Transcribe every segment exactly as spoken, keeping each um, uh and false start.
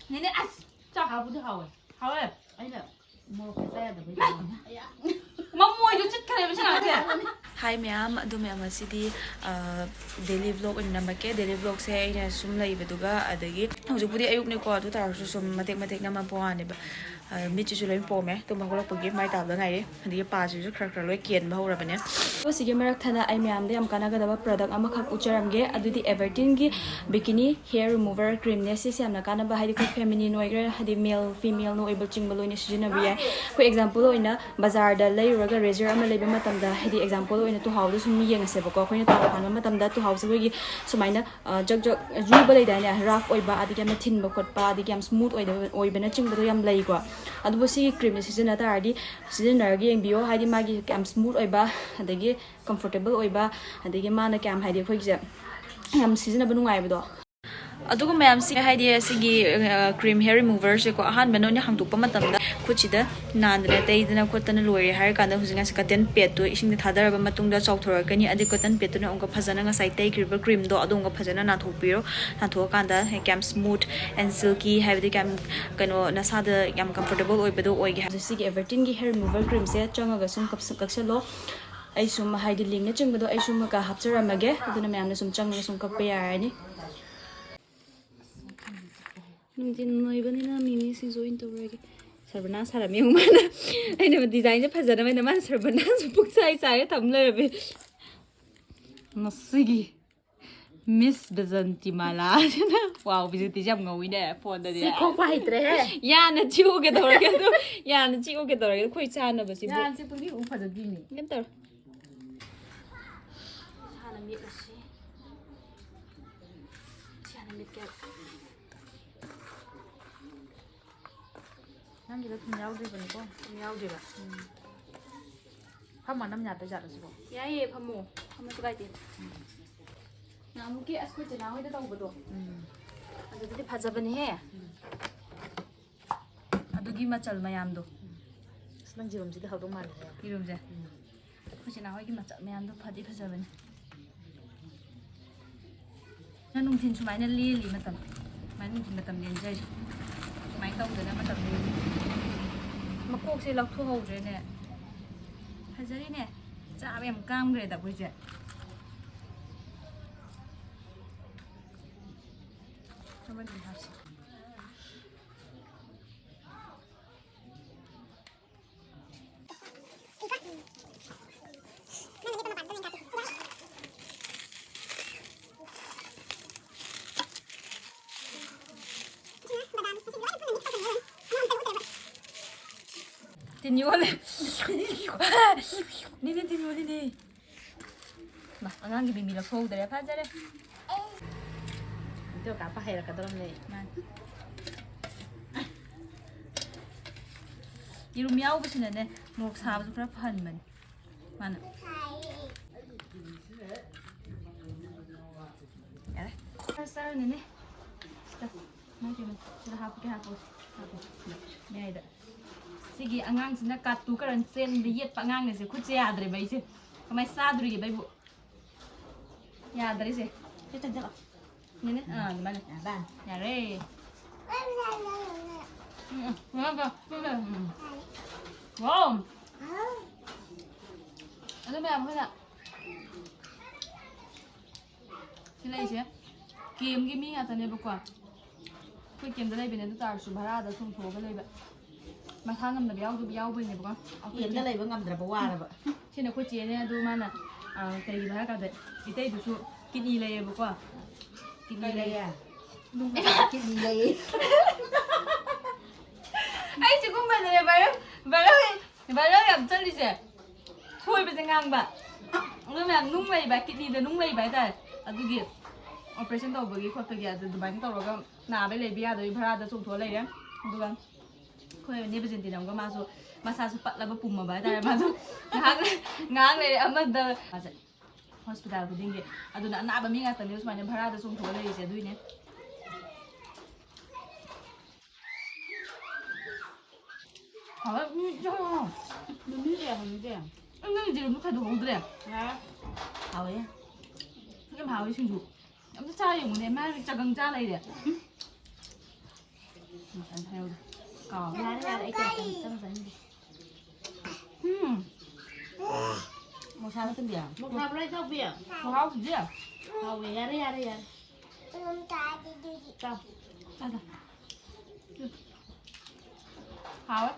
ꯅꯦꯅꯦ, ꯑꯁ, ꯆꯥꯛ ꯍꯥꯎꯕꯨꯗꯤ ꯍꯥꯎꯋꯦ꯫ ꯍꯥꯎꯋꯦ꯫ ꯑꯩꯅ ꯃꯣꯔꯣꯛ ꯈꯔ ꯆꯥ ꯌꯥꯗꯕꯩ ꯇꯧꯕꯅꯦ꯫ ꯃꯃꯣꯏꯁꯨ ꯆꯤꯠꯈ꯭ꯔꯦꯕ ꯁꯤ ꯉꯥꯡꯁꯦ꯫ ꯍꯥꯏ ꯃꯌꯥꯝ, ꯑꯗꯨ ꯃꯌꯥꯝ ꯑꯁꯤꯗꯤ, ꯑ, daily vlog ꯑꯣꯏꯅ ꯅꯝꯃꯛꯀꯦ꯫ Daily vlogꯁꯦ ꯑꯩꯅ ꯁꯨꯝ ꯂꯩꯕꯗꯨꯒ, ꯑꯗꯒꯤ ꯍꯧꯖꯤꯛꯄꯨꯗꯤ ꯑꯌꯨꯛꯅꯤꯀꯣ, ꯑꯗꯨ ꯇꯥꯔꯁꯨ ꯁꯨꯝ ꯃꯇꯦꯛ ꯃꯇꯦꯛ ꯅꯝꯃꯛꯄ ꯋꯥꯅꯦꯕ꯫ ꯑ, ꯃꯤꯠꯁꯤꯁꯨ ꯂꯣꯏ ꯄꯣꯝꯃꯦ, ꯇꯨꯝ ꯍꯧꯒꯠꯂꯛꯄꯒꯤ ꯃꯥꯏ ꯇꯥꯕꯗ ꯉꯥꯏꯔꯤ꯫ ꯑꯗꯒꯤ ꯄꯥꯁꯤꯁꯨ ꯈꯔ ꯈꯔ ꯂꯣꯏ ꯀꯦꯟꯕ ꯍꯧꯔꯕꯅꯦ꯫ ꯑꯗꯣ ꯁꯤꯒꯤ ꯃꯔꯛ ꯊꯠꯅ ꯑꯩ ꯃꯌꯥꯝꯗ ꯌꯥꯝ ꯀꯥꯟꯅꯒꯗꯕ product ꯑꯃꯈꯛ ꯎꯠꯆꯔꯝꯒꯦ꯫ ꯑꯗꯨꯗꯤ Everteenꯒꯤ Bikini Hair Remover Creamꯅꯦ꯫ ꯁꯤꯁꯦ ꯌꯥꯝꯅ ꯀꯥꯟꯅꯕ, ꯍꯥꯏꯗꯤ ꯑꯩꯈꯣꯏ feminine ꯑꯣꯏꯒꯦꯔꯥ, ꯍꯥꯏꯗꯤ male, female ꯅ ꯑꯣꯏꯕ ꯆꯤꯡꯕ ꯂꯣꯏꯅ ꯁꯤꯖꯤꯟꯅꯕ ꯌꯥꯏ꯫ ꯑꯩꯈꯣꯏ example ꯑꯣꯏꯅ ꯕꯖꯥꯔꯗ ꯂꯩꯔꯨꯔꯒ razor ꯑꯃ ꯂꯩꯕ ꯃꯇꯝꯗ, ꯍꯥꯏꯗꯤ example ꯑꯣꯏꯅ ꯇꯨꯍꯥꯎꯗ ꯁꯨꯝ ꯌꯦꯡꯉꯁꯦꯕꯀꯣ꯫ ꯑꯩꯈꯣꯏꯅ ꯇꯨꯍꯥꯎ ꯍꯥꯟꯕ ꯃꯇꯝꯗ ꯇꯨꯍꯥꯎꯁꯦ ꯑꯩꯈꯣꯏꯒꯤ ꯁꯨꯃꯥꯏꯅ, ꯑ, ꯖꯛ ꯖꯛ ꯌꯨꯕ ꯂꯩꯗꯥꯏꯅꯦ, rough ꯑꯣꯏꯕ, ꯑꯗꯒꯤ ꯌꯥꯝꯅ ꯊꯤꯟꯕ ꯈꯣꯠꯄ, ꯑꯗꯒꯤ ꯌꯥꯝ smooth ꯑꯣꯏꯗꯕ, ꯑꯣꯏꯕꯅꯆꯤꯡꯕꯗꯣ ꯌꯥꯝ ꯂꯩꯀꯣ꯫ ꯑꯗꯨꯕꯨ ꯁꯤꯒꯤ creamꯁꯦ ꯁꯤꯖꯤꯟꯅ ꯇꯥꯔꯗꯤ ꯁꯤꯖꯤꯟꯅꯔꯒ ꯌꯦꯡꯕꯤꯌꯣ, ꯍꯥꯏꯗꯤ ꯃꯥꯒꯤ ꯀꯌꯥꯝ smooth ꯑꯣꯏꯕ, ꯑꯗꯒꯤ comfortable ꯑꯣꯏꯕ, ꯑꯗꯒꯤ ꯃꯥꯅ ꯀꯌꯥꯝ, ꯍꯥꯏꯗꯤ ꯑꯩꯈꯣꯏꯒꯤꯁꯦ ꯌꯥꯝ ꯁꯤꯖꯤꯟꯅꯕ ꯅꯨꯡꯉꯥꯏꯕꯗꯣ꯫ ꯑꯗꯨꯒꯨꯝꯕ ꯃꯌꯥꯝꯁꯤ, ꯍꯥꯏꯗꯤ ꯁꯤꯒꯤ, ꯑ, cream hair removerꯁꯦꯀꯣ, ꯑꯍꯥꯟꯕ ꯅꯣꯏꯅ ꯍꯥꯡꯗꯣꯛꯄ ꯃꯇꯝꯗ ꯈꯨꯠꯁꯤꯗ ꯅꯥꯟꯗꯅ ꯇꯩꯗꯅ ꯈꯣꯠꯇꯅ ꯂꯣꯏꯔꯦ ꯍꯥꯏꯔ ꯀꯥꯟꯗ ꯍꯧꯖꯤꯛ ꯉꯁꯤ cotton padꯇꯣ ꯏꯁꯤꯡꯗ ꯊꯥꯗꯔꯕ ꯃꯇꯨꯡꯗ ꯆꯥꯎꯊꯣꯔꯛꯀꯅꯤ꯫ ꯑꯗꯩ cotton padꯇꯨꯅ ꯑꯃꯨꯛꯀ ꯐꯖꯅ ꯉꯁꯥꯏ ꯇꯩꯈ꯭ꯔꯤꯕ creamꯗꯣ ꯑꯗꯨ ꯑꯃꯨꯛꯀ ꯐꯖꯅ ꯅꯥꯟꯊꯣꯛꯄꯤꯔꯣ꯫ ꯅꯥꯟꯊꯣꯛꯑꯀꯥꯟꯗ ꯀꯌꯥꯝ smooth and silky, ꯍꯥꯏꯕꯗꯤ ꯀꯌꯥꯝ, ꯀꯩꯅꯣ, ꯅꯁꯥꯗ ꯌꯥꯝ comfortable ꯑꯣꯏꯕꯗꯣ ꯑꯣꯏꯒꯦ ꯍꯥꯏꯕꯗꯣ꯫ ꯁꯤꯒꯤ Everteenꯒꯤ hair remover creamꯁꯦ ꯆꯪꯉꯒ ꯁꯨꯝ ꯀꯛꯁ-, ꯀꯛꯁꯜꯂꯣ꯫ ꯑꯩ ꯁꯨꯝ, ꯍꯥꯏꯗꯤ, linkꯅꯆꯤꯡꯕꯗꯣ ꯑꯩ ꯁꯨꯝ ꯀ-, ꯍꯥꯞꯆꯔꯝꯃꯒꯦ, ꯑꯗꯨꯅ ꯃꯌꯥꯝꯅ ꯁꯨꯝ ꯆꯪꯉꯒ ꯁꯨꯝ ꯀꯛꯄ ꯌꯥꯔꯅꯤ꯫ ꯅꯨꯡꯊꯤꯟ ꯑꯣꯏꯕꯅꯤꯅ ꯃꯤꯃꯤ ꯁꯤꯡꯖꯨ ꯑꯣꯏꯅ ꯇꯧꯔꯒꯦ꯫ ꯁꯔꯕꯅꯥꯁ ꯁꯥꯔꯝꯃꯤ ꯌꯦꯡꯉꯨ ꯃꯥꯅ꯫ ꯑꯩꯅ designꯁꯦ ꯐꯖꯅꯕ ꯍꯥꯏꯅ ꯃꯥꯅ ꯁꯔꯕꯅꯥꯁ ꯄꯨꯛꯆꯥꯏ ꯆꯥꯏꯔ ꯊꯝ ꯂꯩꯔꯝꯃꯤ꯫ ꯃꯁꯤꯒꯤ Miss ꯕꯖꯟꯇꯤꯃꯥꯂꯥ꯫ Wow, ꯕꯤꯖꯟꯇꯤꯁꯦ ꯌꯥꯝ ꯉꯧꯋꯤꯅꯦ phoneꯗꯗꯤ꯫ ꯁꯤ ꯈꯣꯛꯄ ꯍꯩꯇ꯭ꯔꯦꯍꯦ꯫ ꯌꯥꯅ ꯆꯤꯛꯎꯒꯦ ꯇꯧꯔꯒꯦ ꯑꯗꯨ, ꯌꯥꯅ ꯆꯤꯛꯎꯒꯦ ꯇꯧꯔꯒꯦ ꯑꯩꯈꯣꯏ ꯆꯥꯅꯕꯁꯤꯕꯨ꯫ ꯌꯥꯅ ꯆꯤꯛꯄꯗꯤ ꯑꯃꯨꯛ ꯐꯖꯗꯣꯏꯅꯤ꯫ ꯀꯩꯝ ꯇꯧꯔꯣꯏ꯫ ꯁꯤ ꯍꯥꯟꯅ ꯃꯦꯠꯂꯁꯤ꯫ ꯁꯤ ꯍꯥꯟꯅ ꯃꯦꯠꯀꯦ꯫ ꯅꯪꯒꯤꯗꯣ ꯊꯨꯝ ꯌꯥꯎꯗ꯭ꯔꯤꯕꯅꯤꯀꯣ? ꯊꯨꯝ ꯌꯥꯎꯗ꯭ꯔꯤꯕ? ꯎꯝ꯫ ꯐꯝꯃ ꯅꯝ ꯌꯥꯗꯣꯏ ꯖꯥꯠꯂꯣ ꯁꯤꯕꯣ? ꯌꯥꯏꯌꯦ, ꯐꯝꯃꯣ꯫ ꯐꯝꯃꯁꯨ ꯀꯥꯏꯗꯦ꯫ ꯅꯍꯥꯟꯃꯨꯛꯀꯤ ꯑꯁ ꯑꯩꯈꯣꯏ ꯆꯦꯅꯥ ꯍꯣꯏꯗ ꯇꯧꯕꯗꯣ꯫ ꯎꯝ꯫ ꯑꯗꯨꯗꯗꯤ ꯐꯖꯕꯅꯦꯍꯦ꯫ ꯎꯝ꯫ ꯑꯗꯨꯒꯤ ꯃꯆꯜ ꯃꯌꯥꯝꯗꯣ꯫ ꯑꯁ, ꯅꯪ ꯖꯤꯔꯨꯝꯁꯤꯗꯤ ꯍꯥꯎꯗꯧ ꯃꯥꯜꯂꯦꯍꯦ꯫ ꯌꯦꯔꯨꯝꯁꯦ꯫ ꯎꯝ꯫ ꯑꯩꯈꯣꯏ ꯆꯦꯅꯥ ꯍꯣꯏꯒꯤ ꯃꯆꯜ ꯃꯌꯥꯝꯗꯣ ꯐꯗꯤ ꯐꯖꯕꯅꯦ꯫ ꯅꯪ ꯅꯨꯡꯊꯤꯟ ꯁꯨꯃꯥꯏꯅ ꯂꯦꯜꯂꯤ ꯃꯇꯝ꯫ ꯑꯅꯤꯒꯤ ꯃꯇꯝ ꯂꯦꯟꯖꯔꯤ꯫ ꯁꯨꯃꯥꯏꯅ ꯇꯧꯗꯅ ꯃꯇꯝ ꯂꯦꯟ-, ꯃꯀꯣꯛꯁꯦ ꯂꯧꯊꯣꯛꯍꯧꯗ꯭ꯔꯦꯅꯦ꯫ ꯐꯖꯔꯤꯅꯦ꯫ ꯆꯥꯕ ꯌꯥꯝ ꯀꯥꯝꯈ꯭ꯔꯦꯗ ꯑꯩꯈꯣꯏꯁꯦ꯫ ꯑꯃꯗꯤ ꯍꯥꯞꯁꯤ꯫ ꯇꯤꯟ ꯌꯣꯠꯂꯦ꯫ ꯅꯦꯅꯦ, ꯇꯤꯟ ꯌꯣꯠꯂꯤꯅꯦ꯫ ꯃꯥ, ꯑꯉꯥꯡꯒꯤ ꯃꯤꯃꯤ ꯂꯧꯊꯣꯛꯍꯧꯗ꯭ꯔꯦ꯫ ꯐꯖꯔꯦ꯫ ꯚꯤꯗꯤꯑꯣ ꯀꯥꯞꯄ ꯍꯩꯔꯛꯀꯗꯧꯔꯝꯅꯦ꯫ ꯃꯥꯅꯤ꯫ ꯌꯦꯔꯨꯝ ꯌꯥꯎꯕꯁꯤꯅꯅꯦ, ꯃꯣꯔꯣꯛ ꯁꯥꯕꯁꯨ ꯈꯔ ꯐꯍꯟꯕꯅꯤ꯫ ꯃꯥꯅ꯫ ꯌꯥꯔꯦ꯫ ꯈꯔ ꯆꯥꯔꯅꯤꯅꯦ꯫ ꯁꯤꯗ꯫ ꯃꯥꯏ ꯄꯦꯝꯃ꯫ ꯁꯤꯗ ꯍꯥꯞꯄꯒꯦ, ꯍꯥꯞꯄꯣ꯫ ꯍꯥꯞꯄꯣ꯫ ꯃꯌꯥꯏꯗ꯫ ꯁꯤꯒꯤ ꯑꯉꯥꯡꯁꯤꯅ ꯀꯥꯇꯨ ꯀꯥꯔꯟ ꯆꯦꯟꯕꯗ ꯌꯦꯠꯄ ꯑꯉꯥꯡꯅꯦꯁꯦ꯫ ꯈꯨꯠꯁꯦ ꯌꯥꯗ꯭ꯔꯦꯕ ꯑꯩꯁꯦ꯫ ꯀꯃꯥꯏꯅ ꯆꯥꯗꯣꯔꯤꯒꯦꯕ ꯑꯩꯕꯨ? ꯌꯥꯗ꯭ꯔꯦꯁꯦ꯫ ꯁꯤ ꯆꯪꯁꯤꯜꯂꯣ꯫ ꯅꯦꯅꯦ, ꯑꯥ, ꯑꯗꯨꯃꯥꯏꯅ꯫ ꯌꯥꯔꯕ? ꯌꯥꯔꯦ꯫ ꯎꯝ, ꯎꯝ, ꯎꯝ, ꯎꯝ, ꯎꯝ꯫ ꯋꯥꯎ! ꯑꯗꯨ ꯃꯌꯥꯝ ꯑꯩꯈꯣꯏꯅ ꯁꯤ ꯂꯩꯁꯦ ꯀꯦꯝꯒꯤ ꯃꯤ ꯉꯥꯛꯇꯅꯦꯕꯀꯣ꯫ ꯑꯩꯈꯣꯏ ꯀꯦꯝꯗ ꯂꯩꯕꯅꯦ, ꯑꯗꯨ ꯇꯥꯔꯁꯨ ꯚꯔꯥꯗ ꯆꯣꯡꯊꯣꯛꯑꯒ ꯂꯩꯕ꯫ ꯃꯁꯥ ꯉꯝꯗꯕ ꯌꯥꯎꯗꯕ ꯌꯥꯎꯕꯩꯅꯦꯕꯀꯣ꯫ ꯀꯦꯝꯗ ꯂꯩꯕ ꯉꯝꯗ꯭ꯔꯕ ꯋꯥꯔꯕ꯫ ꯁꯤꯅ ꯑꯩꯈꯣꯏ ꯆꯦꯅꯦ, ꯑꯗꯨ ꯃꯥꯅ, ꯑ, ꯀꯩꯒꯤꯅꯣ ꯍꯥꯏꯔꯀꯥꯟꯗ ꯏꯇꯩꯗꯨꯁꯨ ꯀꯤꯠꯅꯤ ꯂꯩꯌꯦꯕꯀꯣ꯫ ꯀꯤꯠꯅꯤ ꯀꯩ ꯂꯩ꯫ ꯂꯩꯌꯦ? ꯀꯤꯠꯅꯤ ꯂꯩꯌꯦ꯫ ꯑꯩ ꯁꯤꯒꯨꯝꯕꯗꯅꯦ viral, viral, viral ꯌꯥꯝ ꯆꯠꯂꯤꯁꯦ꯫ ꯁꯣꯏꯕꯁꯦ ꯉꯥꯡꯕ꯫ ꯑꯗꯨ ꯃꯌꯥꯝ ꯅꯨꯡ ꯂꯩꯕ, ꯀꯤꯠꯅꯤꯗ ꯅꯨꯡ ꯂꯩꯕ ꯍꯥꯏꯇꯥꯔꯦ꯫ ꯑꯗꯨꯒꯤ operation ꯇꯧꯕꯒꯤ ꯈꯣꯠꯄꯒꯤ ꯑꯗꯨ ꯑꯗꯨꯃꯥꯏꯅ ꯇꯧꯔꯒ ꯅꯥꯕꯩ ꯂꯩꯕ ꯌꯥꯗꯕꯒꯤ ꯚꯔꯥꯗ ꯆꯣꯡꯊꯣꯛꯑ ꯂꯩꯔꯦ꯫ ꯑꯗꯨꯒ ꯑꯩꯈꯣꯏ ꯅꯦ ꯕꯖꯦꯟꯇꯤꯅ ꯑꯃꯨꯛꯀ ꯃꯥꯁꯨ ꯃꯁꯥꯁꯨ ꯄꯠꯂꯕ ꯄꯨꯝꯃꯕ ꯍꯥꯏꯇꯥꯔꯦ꯫ ꯃꯥꯁꯨ ꯉꯥꯏꯍꯥꯛ, ꯉꯥꯏꯍꯥꯛ ꯂꯩꯔꯦ ꯑꯃꯗ ꯃꯥꯁꯦ ꯍꯣꯁꯄꯤꯇꯥꯜ ꯈꯨꯗꯤꯡꯒꯤ꯫ ꯑꯗꯨꯅ ꯑꯅꯥꯕ ꯃꯤ ꯉꯥꯛꯇꯅꯦꯕ ꯁꯨꯃꯥꯏꯅ ꯚꯔꯥꯗ ꯆꯣꯡꯊꯣꯛꯑ ꯂꯩꯔꯤꯁꯦ꯫ ꯑꯗꯨꯏꯅꯦ꯫ ꯍꯥꯎꯋꯦ꯫ ꯎꯝ, ꯆꯥꯎꯋꯦ꯫ ꯃꯃꯤ ꯀꯌꯥ ꯍꯪꯉꯤꯒꯦ? ꯑꯩ ꯅꯪꯒꯤ ꯌꯦꯔꯨꯝꯗꯣ ꯈꯥꯏꯗꯣꯛꯍꯧꯗ꯭ꯔꯦ꯫ ꯍꯥ? ꯍꯥꯎꯋꯦ꯫ ꯌꯥꯝ ꯍꯥꯎꯋꯦ ꯁꯤꯡꯖꯨ꯫ ꯑꯝꯇ ꯆꯥ ꯌꯦꯡꯉꯨꯅꯦ꯫ ꯃꯥ ꯆꯒꯪ ꯆꯥ ꯂꯩꯔꯦ꯫ ꯎꯝ꯫ ꯉꯁꯥꯏ ꯍꯥꯏꯍꯧꯗꯦ꯫ ꯀꯥꯎꯔꯦ꯫ ꯌꯥꯔꯦ, ꯌꯥꯔꯦ, ꯑꯩ ꯀꯌꯥ ꯆꯪ-, ꯆꯪ-, ꯆꯪꯗꯦ꯫ ꯎꯝ꯫ ꯃꯣꯔꯣꯛ ꯁꯥꯕ꯭ꯔꯥ, ꯇꯣꯝꯕꯤ? ꯃꯣꯔꯣꯛ ꯁꯥꯕ꯭ꯔꯥ, ꯏꯇꯥꯎꯕꯤ? ꯃꯍꯥꯎꯁꯤꯗꯤ꯫ ꯍꯥꯎꯋꯦ, ꯌꯥꯔꯦ, ꯌꯥꯔꯦ, ꯌꯥꯔꯦ꯫ ꯆꯥꯎ꯫ ꯆꯥ, ꯆꯥ꯫ ꯍꯥꯎꯋꯦ꯫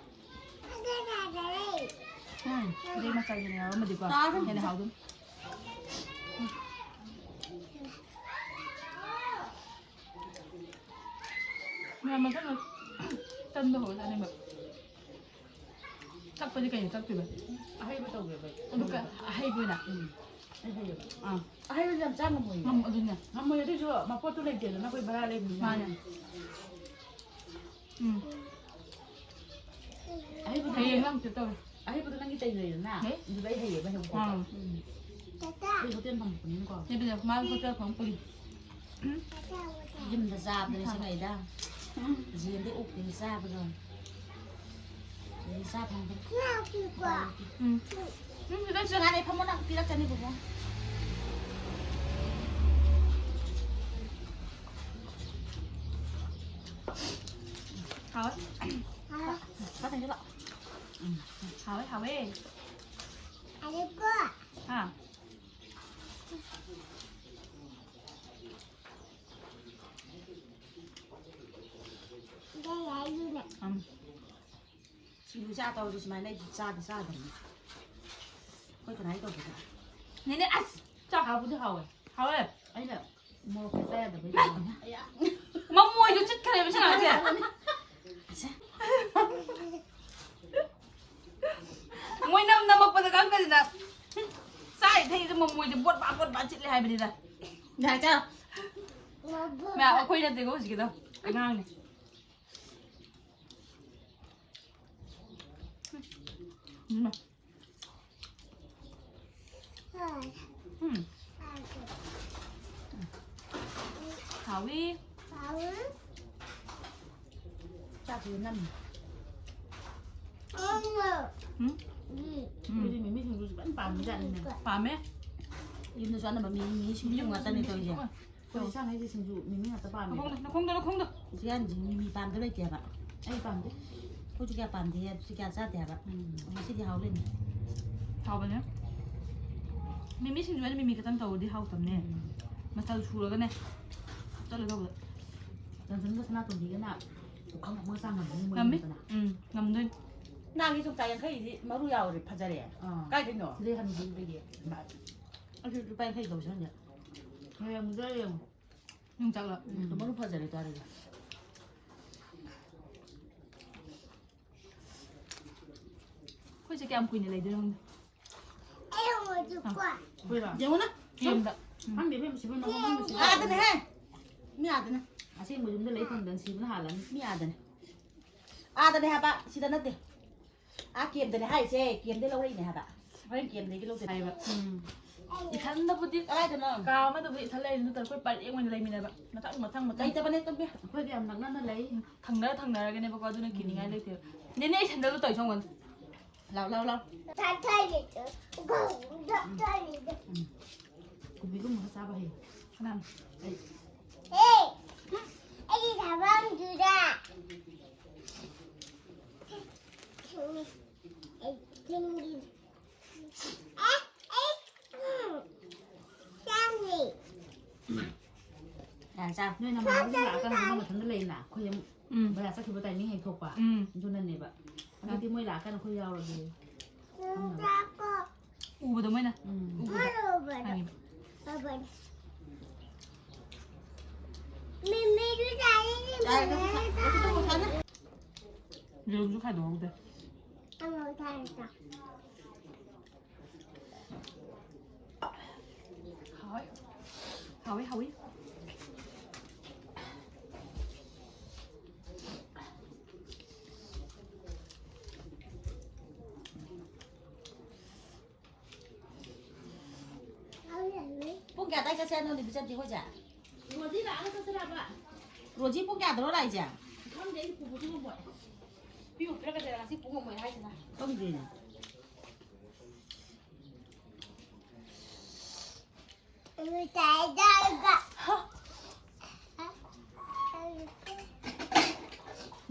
ꯎꯝ, ꯑꯗꯩ ꯃꯆꯜꯁꯤꯅ ꯌꯥꯎꯔꯝꯃꯗꯤꯀꯣ, ꯆꯥꯔꯨꯝ꯫ ꯍꯦꯟꯅ ꯍꯥꯎꯗꯣꯏꯅꯤ꯫ ꯃꯌꯥꯝ ꯃꯊꯪꯗ ꯇꯟꯗꯣ ꯍꯧꯔ ꯆꯥꯅꯤꯡꯕ꯫ ꯆꯞꯄꯗꯤ ꯀꯩꯅꯣ ꯆꯞꯇꯣꯏꯕ? ꯑꯍꯩꯕ ꯇꯧꯒꯦꯕ ꯑꯩ꯫ ꯑꯗꯨ ꯀ-, ꯑꯍꯩꯕ ꯑꯣꯏꯅ? ꯎꯝ꯫ ꯑꯩ ꯍꯩꯌꯦꯕ꯫ ꯑꯥ꯫ ꯑꯍꯩꯕꯗꯤ ꯌꯥꯝ ꯆꯥ ꯉꯝꯃꯣꯏꯌꯦ꯫ ꯉꯝ-, ꯑꯗꯨꯅꯦ꯫ ꯉꯝꯃꯣꯏ, ꯑꯗꯨꯏꯁꯨ ꯃꯄꯣꯠꯇꯨ ꯂꯩꯇꯦꯗꯅ ꯑꯩꯈꯣꯏ ꯚꯔꯥ ꯂꯩꯕꯅꯤꯅ꯫ ꯃꯥꯅꯦ꯫ ꯎꯝ꯫ ꯑꯍꯩꯕꯗꯣ ꯍꯌꯦꯡ ꯂꯥꯡ ꯆꯠꯇꯧꯔꯦ꯫ ꯑꯍꯩꯕꯗꯣ ꯅꯪꯒꯤ ꯇꯩꯅꯔꯦꯗꯅ? ꯍꯦ? ꯑꯗꯨꯗ ꯑꯩ ꯍꯩꯌꯦꯕ ꯍꯩꯕ ꯈꯣꯠꯄ꯫ ꯑꯥ꯫ ꯎꯝ꯫ ꯑꯩ ꯍꯣꯇꯦꯜ ꯐꯝꯃꯛꯄꯅꯤꯅꯀꯣ꯫ ꯅꯠꯇꯦ, ꯃꯥ ꯍꯣꯇꯦꯜ ꯐꯝꯃꯛꯄꯒꯤ꯫ ꯌꯨꯝꯗ ꯆꯥꯕꯗꯅꯦ ꯁꯤ ꯂꯩꯗ꯫ ꯌꯦꯟꯗꯤ ꯑꯣꯛꯇꯦ ꯆꯥꯕꯗꯣ꯫ ꯌꯦꯟ ꯆꯥ ꯐꯪꯗꯦ꯫ ꯎꯝ꯫ ꯎꯝ, ꯁꯤꯗ ꯁꯤꯗ ꯉꯥꯏꯔꯦ, ꯐꯝꯃꯣ, ꯅꯪ ꯄꯤꯔꯛꯀꯅꯤ, ꯕꯨꯕꯣꯛ꯫ ꯍꯥꯎꯋꯦ꯫ ꯈꯔ ꯊꯦꯡꯖꯤꯜꯂꯣ꯫ ꯎꯝ꯫ ꯍꯥꯎꯋꯦ, ꯍꯥꯎꯋꯦ꯫ ꯍꯥ? ꯎꯝ꯫ ꯁꯤꯡꯖꯨ ꯆꯥ ꯇꯧꯔꯁꯨ ꯁꯨꯃꯥꯏꯅ ꯑꯩꯁꯨ ꯆꯥꯗꯤ ꯆꯥꯗꯕꯅꯤ꯫ ꯑꯩꯈꯣꯏ ꯀꯅꯥꯏ ꯇꯧꯕꯗ? ꯅꯦꯅꯦ, ꯑꯁ! ꯆꯥꯛ ꯍꯥꯎꯕꯨꯗꯤ ꯍꯥꯎꯋꯦ꯫ ꯍꯥꯎꯋꯦ꯫ ꯑꯩꯅ ꯃꯣꯔꯣꯛ ꯈꯔ ꯆꯥ ꯌꯥꯗꯕꯩ ꯇꯧꯕꯅꯤ꯫ ꯃꯃꯣꯏꯗꯣ ꯆꯤꯠꯈ꯭ꯔꯦꯕ ꯁꯤ ꯑꯉꯥꯡꯁꯦ꯫ ꯑꯁꯦ꯫ ꯃꯣꯏ ꯅꯝ ꯅꯝꯃꯛꯄꯗ ꯈꯪꯗ꯭ꯔꯤꯗ꯫ ꯆꯥꯔꯤ ꯊꯛꯏꯗ ꯃꯃꯣꯏꯗꯤ ꯕꯣꯠ ꯕꯥ ꯕꯣꯠ ꯕꯥ ꯆꯤꯠꯂꯦ ꯍꯥꯏꯕꯅꯤꯗ꯫ ꯌꯥꯔꯦ, ꯆꯥꯔꯣ꯫ ꯃꯌꯥꯝ ꯑꯩꯈꯣꯏ ꯅꯠꯇꯦꯀꯣ ꯍꯧꯖꯤꯛꯀꯤꯗꯣ꯫ ꯑꯉꯥꯡꯅꯦ꯫ ꯎꯝ꯫ ꯎꯝ꯫ ꯍꯥꯎꯋꯤ꯫ ꯆꯥꯛꯁꯤꯁꯨ ꯅꯝꯃꯤ꯫ ꯎꯝ? ꯎꯝ꯫ ꯑꯩꯈꯣꯏꯗꯤ ꯃꯤꯃꯤ ꯁꯤꯡꯖꯨꯁꯤ ꯐꯖꯅ ꯄꯥꯝꯕꯖꯥꯠꯅꯤꯅꯦ꯫ ꯄꯥꯝꯃꯦ꯫ ꯌꯨꯝꯗꯁꯨ ꯑꯅꯝꯕ ꯃꯤꯃꯤ ꯁꯤꯡꯖꯨ ꯉꯥꯛꯇꯅꯦ ꯇꯧꯔꯤꯁꯦ꯫ ꯏꯟꯁꯥꯡ ꯍꯥꯏꯁꯦ ꯁꯤꯡꯖꯨ ꯃꯤꯃꯤ ꯉꯥꯛꯇ ꯄꯥꯝꯃꯦꯕ꯫ ꯅꯈꯣꯡꯗꯣ, ꯅꯈꯣꯡꯗꯣ, ꯅꯈꯣꯡꯗꯣ꯫ ꯏꯆꯦ ꯌꯥꯟꯁꯤꯡ ꯃꯤꯃꯤ ꯄꯥꯝꯗ ꯂꯩꯇꯦ ꯍꯥꯏꯕ꯫ ꯑꯩ ꯄꯥꯝꯗꯦ꯫ ꯑꯩꯈꯣꯏꯁꯨ ꯀꯌꯥ ꯄꯥꯝꯗꯦ, ꯑꯗꯨꯁꯨ ꯀꯌꯥ ꯆꯥꯗꯦ ꯍꯥꯏꯕ꯫ ꯎꯝ꯫ ꯉꯁꯤꯗꯤ ꯍꯥꯎ ꯂꯩꯅꯤ꯫ ꯍꯥꯎꯕꯅꯦ꯫ ꯃꯤꯃꯤ ꯁꯤꯡꯖꯨ ꯍꯥꯏꯅ ꯃꯤꯃꯤ ꯈꯛꯇꯪ ꯇꯧꯔꯗꯤ ꯍꯥꯎꯇꯕꯅꯦ꯫ ꯎꯝ꯫ ꯃꯆꯜ ꯁꯨꯔꯒꯅꯦ꯫ ꯆꯠꯂ ꯇꯧꯕꯗ꯫ ꯆꯟꯁꯟꯒ ꯁꯅꯥꯇꯣꯝꯕꯤꯒꯅ ꯄꯨꯈꯝ ꯑꯃꯒ ꯆꯥ ꯉꯝꯃꯅꯤ ꯃꯣꯏ ꯉꯝꯃꯤ꯫ ꯑꯅꯤꯗꯨꯅ꯫ ꯎꯝ, ꯉꯝꯗꯣꯏꯅꯤ꯫ ꯅꯍꯥꯟꯒꯤ ꯆꯣꯡꯆꯥ ꯌꯥꯡꯈꯩꯗꯤ ꯃꯔꯨ ꯌꯥꯎꯔꯦ, ꯐꯖꯔꯦ꯫ ꯑꯥ꯫ ꯀꯥꯏꯗꯩꯅꯣ? ꯁꯤꯗꯩ ꯍꯟꯈꯤꯕꯗꯒꯤ꯫ ꯑꯗꯨ ꯂꯨꯄꯥ ꯌꯥꯡꯈꯩ ꯇꯧꯁꯤ ꯈꯪꯗꯦ꯫ ꯍꯌꯦꯡ ꯑꯃꯨꯛꯇ ꯌꯦꯡꯉꯨ꯫ ꯌꯣꯡꯆꯥꯛꯂꯣ? ꯎꯝ꯫ ꯃꯔꯨ ꯐꯖꯔꯦ ꯇꯥꯔꯒ꯫ ꯑꯩꯈꯣꯏꯁꯦ ꯀꯌꯥꯝ ꯀꯨꯏꯅ ꯂꯩꯗꯣꯏꯅꯣ ꯈꯪꯗꯦ꯫ ꯑꯩ ꯑꯃꯨꯛ ꯆꯨꯞꯄ꯫ ꯑꯩꯈꯣꯏꯔꯣ? ꯌꯦꯡꯉꯨꯅ꯫ ꯌꯨꯝꯗ꯫ ꯎꯝ꯫ ꯈꯪꯗꯦ ꯏꯕꯦꯝꯃ, ꯁꯤꯕ ꯃꯐꯝ ꯈꯪꯗꯦ, ꯁꯤꯕ꯫ ꯑꯥꯗꯅꯦꯍꯦ꯫ ꯃꯤ ꯑꯥꯗꯅꯦ꯫ ꯑꯁꯦꯡꯕ ꯌꯨꯝꯗ ꯂꯩ ꯐꯪꯗꯅ ꯁꯤꯕꯅ ꯍꯥꯜꯂꯅꯤ꯫ ꯃꯤ ꯑꯥꯗꯅꯦ꯫ ꯑꯥꯗꯅꯦ ꯍꯥꯏꯕ, ꯁꯤꯗ ꯅꯠꯇꯦ꯫ ꯑꯥ ꯀꯦꯝꯗꯅꯦ ꯍꯥꯏꯔꯤꯁꯦ, ꯀꯦꯝꯗꯩ ꯂꯧꯔꯛꯏꯅꯦ ꯍꯥꯏꯕ꯫ ꯍꯣꯔꯦꯟ ꯀꯦꯝꯗꯩꯒꯤ ꯂꯧꯗꯣꯏꯅꯦ꯫ ꯍꯥꯏꯕ꯫ ꯎꯝ꯫ ꯏꯊꯟꯗꯕꯨꯗꯤ ꯀꯗꯥꯏꯗꯅꯣ? ꯀꯥ ꯑꯃꯗꯕꯨꯗꯤ ꯏꯊꯟ ꯂꯩꯔꯤ, ꯅꯠꯇ꯭ꯔ ꯑꯩꯈꯣꯏ ꯄꯔꯦꯡ ꯑꯣꯏꯅ ꯂꯩꯃꯤꯟꯅꯕ꯫ ꯃꯊꯪ, ꯃꯊꯪ, ꯃꯊꯪ꯫ ꯂꯩꯇꯕꯅꯦ, ꯇꯣꯝꯕꯤ꯫ ꯑꯩꯈꯣꯏꯗꯤ ꯌꯥꯝ ꯅꯛꯅꯅ ꯂꯩ꯫ ꯊꯪꯅꯔ ꯊꯪꯅꯔꯒꯅꯦꯕꯀꯣ, ꯑꯗꯨꯅ ꯀꯤꯅꯤꯡꯉꯥꯏ ꯂꯩꯇꯦꯕ꯫ ꯅꯦꯅꯦ, ꯑꯩ ꯁꯦꯟꯗꯜꯗꯣ ꯇꯧ ꯁꯣꯝ ꯀꯥꯟꯗ꯫ ꯂꯥꯎ, ꯂꯥꯎ, ꯂꯥꯎ꯫ ꯎꯝ꯫ ꯀꯣꯕꯤꯒꯨꯝꯕꯒ ꯆꯥꯕ ꯍꯩ꯫ ꯀꯅꯥꯅꯣ? ꯑꯩ꯫ ꯑꯦ, ꯑꯩꯒꯤ ꯊꯕꯛꯇꯨꯗ꯫ ꯑꯩ ꯆꯤꯡꯒꯤ꯫ ꯑꯦ, ꯑꯩ, ꯎꯝ, ꯆꯥꯡꯅꯤ꯫ ꯌꯥꯔꯦ, ꯆꯥ꯫ ꯅꯣꯏ ꯅꯃꯥꯟꯅꯕꯤꯁꯤꯡ ꯂꯥꯛꯑꯀꯥꯟꯗ ꯅꯪ ꯃꯊꯟꯇ ꯂꯩꯅ꯫ ꯑꯩꯈꯣꯏ ꯑꯃꯨꯛ ꯎꯝ꯫ ꯕꯖꯥꯔ ꯆꯠꯈꯤꯕ ꯇꯥꯏꯃꯤꯡ ꯍꯦꯛ ꯊꯣꯛꯄ꯫ ꯎꯝ꯫ ꯑꯗꯨꯅꯅꯦꯕ꯫ ꯍꯟꯗꯛꯇꯤ ꯃꯣꯏ ꯂꯥꯛꯑꯀꯥꯟꯗ ꯑꯩꯈꯣꯏ ꯌꯥꯎꯔꯒꯦ꯫ ꯎꯝ, ꯈꯪꯅꯕ꯫ ꯆꯥꯛꯀꯣ꯫ ꯎꯕꯗꯣ ꯃꯣꯏꯅ꯫ ꯎꯝ꯫ ꯎꯕꯗꯣ꯫ ꯎꯕꯗꯣ꯫ ꯈꯪꯉꯦꯕ꯫ ꯎꯕꯗꯣ꯫ ꯃꯤꯃꯤꯗꯨ ꯆꯥꯅꯤꯡꯉꯤ, ꯌꯥꯔꯦ, ꯃꯤꯃꯤꯗꯨ ꯆꯥꯅꯤꯡꯉꯤ꯫ ꯌꯦꯔꯨꯝꯁꯨ ꯈꯥꯏꯗꯣꯛꯍꯧꯗꯦ꯫ ꯑꯃ ꯆꯥꯔꯦ, ꯆꯥ꯫ ꯍꯥꯎꯋꯦ꯫ ꯍꯥꯎꯋꯦ, ꯍꯥꯎꯋꯦ꯫ ꯄꯨꯡ ꯀꯌꯥ ꯑꯗꯥꯏ ꯆꯠꯁꯦ ꯍꯥꯏꯅꯣ, ꯅꯨꯃꯤꯠ ꯆꯠꯇꯦ ꯑꯩꯈꯣꯏꯁꯦ? ꯔꯣꯖꯤ ꯂꯥꯛꯑꯒ ꯆꯠꯁꯤꯔꯕ? ꯔꯣꯖꯤ ꯄꯨꯡ ꯀꯌꯥꯗꯅꯣ ꯂꯥꯛꯏꯁꯦ? ꯈꯪꯗꯦ, ꯑꯩꯗꯤ ꯄꯨꯕꯁꯨ ꯉꯝꯃꯣꯏ꯫ ꯄꯤꯌꯨ ꯄꯤꯔꯛꯀꯗꯣꯏꯔꯥ ꯉꯁꯤ ꯄꯨ ꯉꯝꯃꯣꯏ ꯍꯥꯏꯁꯤꯅ? ꯈꯪꯗꯦꯅꯦ꯫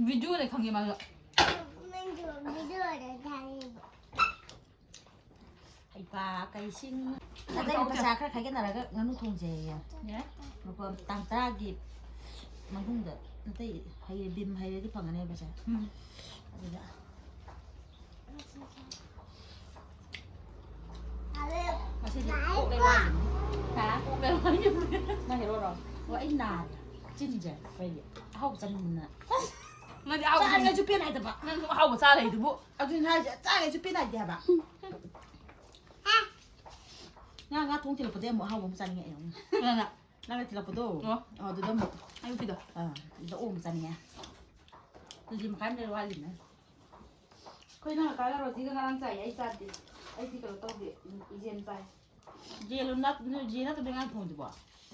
ꯚꯤꯗꯤꯑꯣꯗ ꯈꯪꯉꯦ ꯃꯥꯁꯨ꯫ ꯍꯩꯄꯥ ꯀꯩꯁꯤꯡ꯫ ꯑꯇꯩ ꯄꯩꯁꯥ ꯈꯔ ꯈꯥꯏꯒꯠꯅꯔꯒ ꯉꯥꯅꯨ ꯊꯣꯡꯁꯦꯌꯦ꯫ ꯌꯥꯏ꯫ ꯂꯨꯄꯥ ꯇꯥꯡ ꯇꯔꯥꯒꯤ ꯃꯅꯨꯡꯗ ꯑꯇꯩ ꯍꯩ ꯕꯤꯝ ꯍꯩꯔꯗꯤ ꯐꯪꯒꯅꯦꯕ ꯄꯩꯁꯥ꯫ ꯎꯝ꯫ ꯑꯗꯨꯗ ꯉꯁꯤꯗꯤ ꯑꯣꯛ ꯂꯩꯔꯨꯔꯁꯤꯅꯦ꯫ ꯍꯥ? ꯑꯣꯛ ꯂꯩꯔꯨꯔꯁꯤꯅꯦ꯫ ꯅꯪ ꯍꯦꯔꯣꯔꯣ? ꯑꯣ, ꯑꯩ ꯅꯥꯔꯦ꯫ ꯆꯤꯟꯁꯦ ꯀꯩꯒꯤ? ꯑꯍꯥꯎꯕ ꯆꯥꯅꯤꯡꯕꯅ꯫ ꯅꯪꯗꯤ ꯑꯍꯥꯎꯕ ꯆꯥꯔꯤꯉꯩꯁꯨ ꯄꯦꯟ ꯍꯥꯏꯗꯕ꯫ ꯅꯪꯁꯨ ꯑꯍꯥꯎꯕ ꯆꯥ ꯂꯩꯗꯨꯕꯨ꯫ ꯑꯗꯨꯅ ꯍꯥꯏꯁꯦ, ꯆꯥꯔꯤꯉꯩꯁꯨ ꯄꯦꯟ ꯍꯥꯏꯗꯦ ꯍꯥꯏꯕ꯫ ꯉꯥ, ꯉꯥ ꯊꯣꯡ ꯊꯤꯜꯂꯛꯄꯗꯩ ꯑꯃꯨꯛ ꯑꯍꯥꯎꯕ ꯑꯃ ꯆꯥꯅꯤꯡꯉꯛꯑꯦ ꯑꯃꯨꯛ꯫ ꯀꯅꯥꯅ? ꯅꯪꯅ ꯊꯤꯜꯂꯛꯄꯗꯣ꯫ ꯑꯣ꯫ ꯑꯣ, ꯑꯗꯨꯗ ꯑꯃꯨꯛ꯫ ꯑꯌꯨꯛꯀꯤꯗꯣ꯫ ꯑꯥ, ꯑꯗꯨꯗ ꯑꯣꯛ ꯑꯃ ꯆꯥꯅꯤꯡꯉꯛꯑꯦ꯫ ꯀꯦꯖꯤ ꯃꯈꯥꯏ ꯑꯃ ꯂꯩꯔ ꯋꯥꯠꯂꯤꯅꯦ꯫ ꯑꯩꯈꯣꯏ ꯏꯅꯥꯎꯅꯨꯄꯥꯒ ꯔꯣꯖꯤꯒ ꯉꯔꯥꯡ ꯆꯥꯏꯌꯦ, ꯑꯩ ꯆꯥꯗꯦ꯫ ꯑꯩꯗꯤ ꯀꯩꯅꯣ ꯇꯧꯗꯦ, ꯎꯝ, ꯌꯦꯟ ꯆꯥꯏ꯫ ꯌꯦꯟ ꯅꯠ-, ꯌꯦꯟ ꯅꯠꯇꯕꯤ ꯉꯥ ꯊꯣꯡꯗꯨꯕꯣ?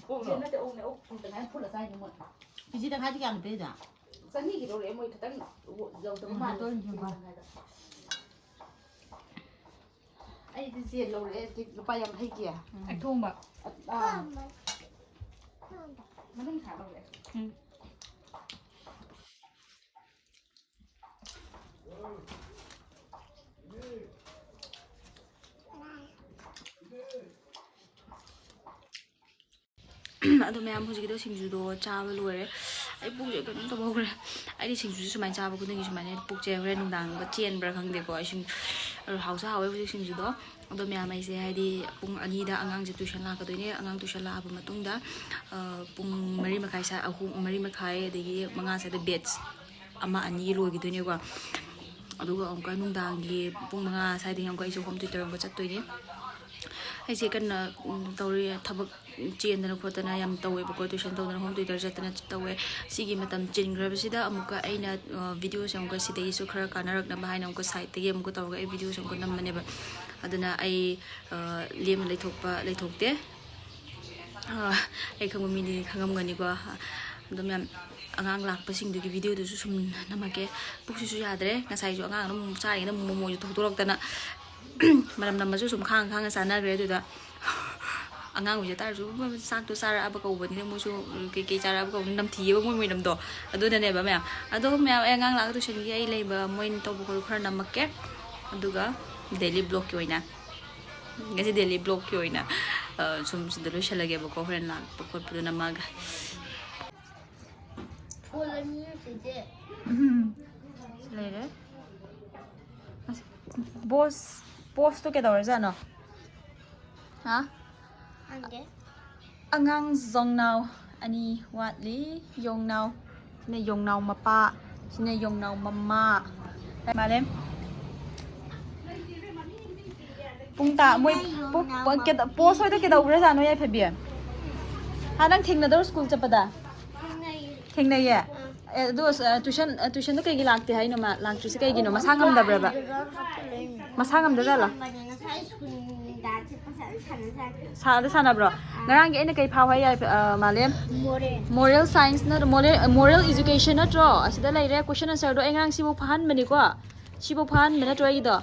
ꯑꯣꯛꯂꯣ? ꯌꯦꯟ ꯅꯠꯇꯦ, ꯑꯣꯛꯅꯦ, ꯑꯣꯛ ꯀꯦꯖꯤ ꯇꯪꯈꯥꯏ ꯐꯨꯜꯂ ꯆꯥꯏꯅꯦ ꯃꯣꯏ꯫ ꯀꯦꯖꯤ ꯇꯪꯈꯥꯏꯗꯤ ꯀꯌꯥꯅꯣ ꯄꯤꯔꯤꯗꯣ? ꯆꯅꯤꯒꯤ ꯂꯧꯔꯛꯑꯦ, ꯃꯣꯏ ꯈꯤꯇꯪ ꯌꯧꯗꯕ ꯎꯝ, ꯃꯥꯜꯂꯦ꯫ ꯍꯥꯏꯗꯣꯛꯑꯅꯤ ꯀꯦꯖꯤ ꯌꯦꯡꯉꯣ꯫ ꯇꯪꯈꯥꯏꯗ꯫ ꯑꯩꯗꯤ ꯌꯦꯟ ꯂꯧꯔꯛꯑꯦ, ꯂꯨꯄꯥ ꯌꯥꯡꯈꯩꯒꯤ꯫ ꯎꯝ꯫ ꯑꯊꯣꯡꯕ꯫ ꯑ-, ꯑꯥ꯫ ꯃꯅꯨꯡ ꯁꯥ ꯂꯧꯔꯛꯑꯦ꯫ ꯎꯝ꯫ ꯑꯗꯣ ꯃꯌꯥꯝ, ꯍꯧꯖꯤꯛꯀꯤꯗꯣ ꯁꯤꯡꯖꯨꯗꯣ ꯆꯥꯕ ꯂꯣꯏꯔꯦ꯫ ꯑꯩ ꯄꯨꯛꯁꯦ ꯀꯩꯅꯣꯝ ꯇꯧꯕ ꯍꯧꯈ꯭ꯔꯦ꯫ ꯑꯩꯗꯤ ꯁꯤꯡꯖꯨꯁꯦ ꯁꯨꯃꯥꯏꯅ ꯆꯥꯕ ꯈꯨꯗꯤꯡꯒꯤ ꯁꯨꯃꯥꯏꯅ ꯄꯨꯛꯁꯦ ꯍꯣꯔꯦꯟ ꯅꯨꯡꯗꯥꯡꯒ ꯆꯦꯟꯕ꯭ꯔꯥ ꯈꯪꯗꯦꯀꯣ꯫ ꯑꯩ ꯁꯤꯡ-, ꯑꯗꯣ ꯍꯥꯎꯁꯨ ꯍꯥꯎꯋꯦ ꯍꯧꯖꯤꯛ ꯁꯤꯡꯖꯨꯗꯣ꯫ ꯑꯗꯣ ꯃꯌꯥꯝ, ꯑꯩꯁꯦ ꯍꯥꯏꯗꯤ ꯄꯨꯡ ꯑꯅꯤꯗ ꯑꯉꯥꯡꯁꯦ ꯇ꯭ꯌꯨꯁꯟ ꯂꯥꯛꯀꯗꯣꯏꯅꯦ꯫ ꯑꯉꯥꯡ ꯇ꯭ꯌꯨꯁꯟ ꯂꯥꯛꯑꯕ ꯃꯇꯨꯡꯗ, ꯑ, ꯄꯨꯡ ꯃꯔꯤ ꯃꯈꯥꯏ ꯁ꯭ꯋꯥꯏ, ꯑꯍꯨꯝ, ꯃꯔꯤ ꯃꯈꯥꯏ ꯑꯗꯒꯤ ꯃꯉꯥ ꯁ꯭ꯋꯥꯏꯗ ꯕꯦꯠꯁ ꯑꯃ ꯑꯅꯤ ꯂꯣꯏꯈꯤꯗꯣꯏꯅꯦꯀꯣ꯫ ꯑꯗꯨꯒ ꯑꯃꯨꯛꯀ ꯅꯨꯡꯗꯥꯡꯒꯤ ꯄꯨꯡ ꯃꯉꯥ ꯁ꯭ꯋꯥꯏꯗꯒꯤ ꯑꯃꯨꯛꯀ ꯑꯩꯁꯦ ꯍꯣꯝ ꯇ꯭ꯌꯨꯇꯔ ꯑꯃꯨꯛꯀ ꯆꯠꯇꯣꯏꯅꯦ꯫ ꯑꯩꯁꯦ ꯀꯟꯅ, ꯎꯝ, ꯇꯧꯔꯤ, ꯊꯕꯛ ꯆꯦꯟꯗꯅ ꯈꯣꯠꯇꯅ ꯌꯥꯝ ꯇꯧꯋꯦꯕꯀꯣ, ꯇ꯭ꯌꯨꯁꯟ ꯇꯧꯗꯅ, ꯍꯣꯝ ꯇ꯭ꯌꯨꯇꯔ ꯆꯠꯇꯅ ꯇꯧꯋꯦ꯫ ꯁꯤꯒꯤ ꯃꯇꯝ ꯆꯤꯟꯈ꯭ꯔꯕꯁꯤꯗ ꯑꯃꯨꯛꯀ ꯑꯩꯅ, ꯑ, ꯚꯤꯗꯤꯑꯣꯁꯦ ꯑꯃꯨꯛꯀ ꯁꯤꯗꯒꯤꯁꯨ ꯈꯔ ꯀꯥꯟꯅꯔꯛꯅꯕ ꯍꯥꯏꯅ ꯑꯃꯨꯛꯀ ꯁꯥꯏꯠꯇꯒꯤ ꯑꯃꯨꯛꯀ ꯇꯧꯔꯒ ꯑꯩ ꯚꯤꯗꯤꯑꯣꯁꯦ ꯑꯃꯨꯛꯀ ꯅꯝꯕꯅꯦꯕ꯫ ꯑꯗꯨꯅ ꯑꯩ, ꯑ, ꯂꯦꯝꯅ ꯂꯩꯊꯣꯛꯄ ꯂꯩꯊꯣꯛꯇꯦ꯫ ꯑ, ꯑꯩ ꯈꯪꯕ ꯃꯤꯗꯤ ꯈꯪꯉꯝꯒꯅꯤꯀꯣ꯫ ꯑꯗꯨꯝ ꯌꯥꯝ ꯑꯉꯥꯡ ꯂꯥꯛꯄꯁꯤꯡꯗꯨꯒꯤ ꯚꯤꯗꯤꯑꯣꯗꯨꯁꯨ ꯁꯨꯝ ꯅꯝꯃꯛꯀꯦ꯫ ꯄꯨꯛꯁꯤꯁꯨ ꯌꯥꯗ꯭ꯔꯦ꯫ ꯉꯁꯥꯏꯁꯨ ꯑꯉꯥꯡ ꯑꯗꯨꯝ ꯆꯥꯔꯤꯉꯩꯗ ꯃꯣꯃꯣꯁꯨ ꯊꯧꯗꯣꯔꯛꯇꯅ ꯃꯅꯝ ꯅꯝꯃꯁꯨ ꯁꯨꯝ ꯈꯥꯡ ꯈꯥꯡꯉ ꯆꯥꯅꯈ꯭ꯔꯦ꯫ ꯑꯗꯨꯗ ꯑꯉꯥꯡ ꯑꯣꯏꯖ ꯇꯥꯔꯁꯨ ꯆꯥꯛꯇꯣ ꯆꯥꯔꯛꯑꯕ ꯀꯧꯕꯅꯤꯅ ꯃꯣꯏꯁꯨ ꯀꯩꯀꯩ ꯆꯥꯔꯛꯑꯕ ꯀꯧꯕꯅꯤꯅ ꯅꯝꯊꯤꯌꯦꯕ ꯃꯣꯏ ꯃꯣꯏꯅꯝꯗꯣ꯫ ꯑꯗꯨꯅꯅꯦꯕ ꯃꯌꯥꯝ꯫ ꯑꯗꯣ ꯃꯌꯥꯝ ꯑꯩ ꯑꯉꯥꯡ ꯂꯥꯛꯑꯒ ꯇꯨꯏꯁꯟꯒꯤ ꯑꯩ ꯂꯩꯕ ꯃꯣꯏꯅ ꯇꯧꯕ ꯈꯣꯠꯄ ꯈꯔ ꯅꯝꯃꯛꯀꯦ꯫ ꯑꯗꯨꯒ ꯗꯦꯂꯤ ꯕ꯭ꯂꯣꯛꯀꯤ ꯑꯣꯏꯅ, ꯉꯁꯤ ꯗꯦꯂꯤ ꯕ꯭ꯂꯣꯛꯀꯤ ꯑꯣꯏꯅ, ꯑ, ꯁꯨꯝ ꯁꯤꯗ ꯂꯣꯏꯁꯤꯜꯂꯒꯦꯕꯀꯣ, ꯍꯣꯔꯦꯟ ꯂꯥꯛꯄ ꯈꯣꯠꯄꯗꯣ ꯅꯝꯃꯒ꯫ ꯐꯣꯟ ꯑꯅꯤ ꯅꯠꯇꯦ꯫ ꯎꯝ꯫ ꯁꯤ ꯂꯩꯔꯦ꯫ ꯑꯁ, ꯕꯣꯁ, ꯕꯣꯁꯇꯣ ꯀꯩꯗꯧꯔꯖꯥꯠꯅꯣ? ꯍꯥ? ꯈꯪꯗꯦ꯫ ꯑꯉꯥꯡ ꯌꯣꯡꯅꯥꯎ ꯑꯅꯤ ꯋꯥꯠꯂꯤ꯫ ꯌꯣꯡꯅꯥꯎ꯫ ꯁꯤꯅ ꯌꯣꯡꯅꯥꯎ ꯃꯄꯥ, ꯁꯤꯅ ꯌꯣꯡꯅꯥꯎ ꯃꯃꯥ꯫ ꯃꯥꯂꯦꯝ꯫ ꯄꯨꯡ ꯇꯥ-, ꯃꯣꯏ ꯄꯨꯡ, ꯄꯨꯡ ꯀꯩꯗ-, ꯕꯣꯁ ꯍꯣꯏꯗ ꯀꯩꯗꯧꯈ꯭ꯔꯖꯥꯠꯅꯣ, ꯌꯥꯏꯐꯕꯤ? ꯍꯥ, ꯅꯪ ꯊꯦꯡꯅꯗꯧꯔꯣ ꯁ꯭ꯀꯨꯜ ꯆꯠꯄꯗ? ꯊꯦꯡꯅꯩꯌꯦ? ꯑꯦ, ꯑꯗꯨ, ꯑ, ꯇꯨꯏꯁꯟ, ꯑ, ꯇꯨꯏꯁꯟꯗꯣ ꯀꯩꯒꯤ ꯂꯥꯛꯇꯦ ꯍꯥꯏꯅꯣ ꯃꯥ? ꯂꯥꯛꯇ꯭ꯔꯤꯁꯦ ꯀꯩꯒꯤꯅꯣ? ꯃꯁꯥ ꯉꯝꯗꯕ꯭ꯔꯕ? ꯃꯁꯥ ꯉꯝꯗꯖꯥꯠꯂꯣ? ꯉꯁꯥꯏ ꯁ꯭ꯀꯨꯜꯗ ꯆꯠꯄ ꯁꯥꯟꯅ ꯁꯥꯟꯅ꯫ ꯁꯥꯗ ꯁꯥꯟꯅꯕ꯭ꯔꯣ? ꯉꯔꯥꯡꯒꯤ ꯑꯩꯅ ꯀꯩ ꯐꯥꯎ ꯍꯥꯏ ꯌꯥꯏ, ꯑ, ꯃꯥꯂꯦꯝ? Moral science ꯅꯠꯇ꯭ꯔꯣ? Moral, moral education ꯅꯠꯇ꯭ꯔꯣ? ꯑꯁꯤꯗ ꯂꯩꯔꯦ, question answer ꯗꯣ ꯑꯩ ꯉꯔꯥꯡ ꯁꯤꯕꯨ ꯐꯥꯍꯟꯕꯅꯤꯀꯣ? ꯁꯤꯕꯨ ꯐꯥꯍꯟꯕ ꯅꯠꯇ꯭ꯔꯣ ꯑꯩꯒꯤꯗꯣ?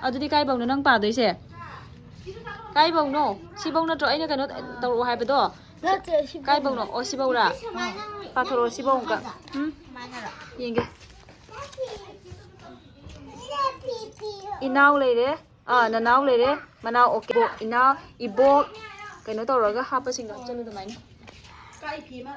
ꯑꯗꯨꯗꯤ ꯀꯥꯏꯐꯧꯅꯣ ꯅꯪ ꯄꯥꯗꯣꯏꯁꯦ? ꯀꯥꯏꯐꯧꯅꯣ? ꯁꯤꯐꯧ ꯅꯠꯇ꯭ꯔꯣ ꯑꯩꯅ ꯀꯩꯅꯣ ꯇꯧꯔꯛꯑꯣ ꯍꯥꯏꯕꯗꯣ? ꯅꯠꯇꯦ, ꯁꯤ ꯀꯥꯏꯐꯧꯅꯣ? ꯑꯣ, ꯁꯤꯐꯧꯔꯥ? ꯁꯤ ꯁꯨꯃꯥꯏꯅ ꯄꯥꯊꯣꯔꯛꯑꯣ, ꯁꯤꯐꯧ ꯑꯃꯨꯛꯀ꯫ ꯎꯝ? ꯁꯨꯃꯥꯏꯅꯔꯣ? ꯌꯦꯡꯒꯦ꯫ ꯏꯅꯥꯎ ꯂꯩꯔꯦ꯫ ꯑꯥ, ꯅꯅꯥꯎ ꯂꯩꯔꯦ꯫ ꯃꯅꯥꯎ, ꯑꯣꯀꯦ꯫ ꯏꯕꯣꯛ, ꯏꯅꯥꯎ, ꯏꯕꯣꯛ꯫ ꯀꯩꯅꯣ ꯇꯧꯔꯒ ꯍꯥꯞꯄꯁꯤꯡꯗꯣ ꯍꯥꯞꯆꯜꯂꯨ ꯑꯗꯨꯃꯥꯏꯅ꯫ ꯀꯥꯏ ꯐꯤ ꯑꯃ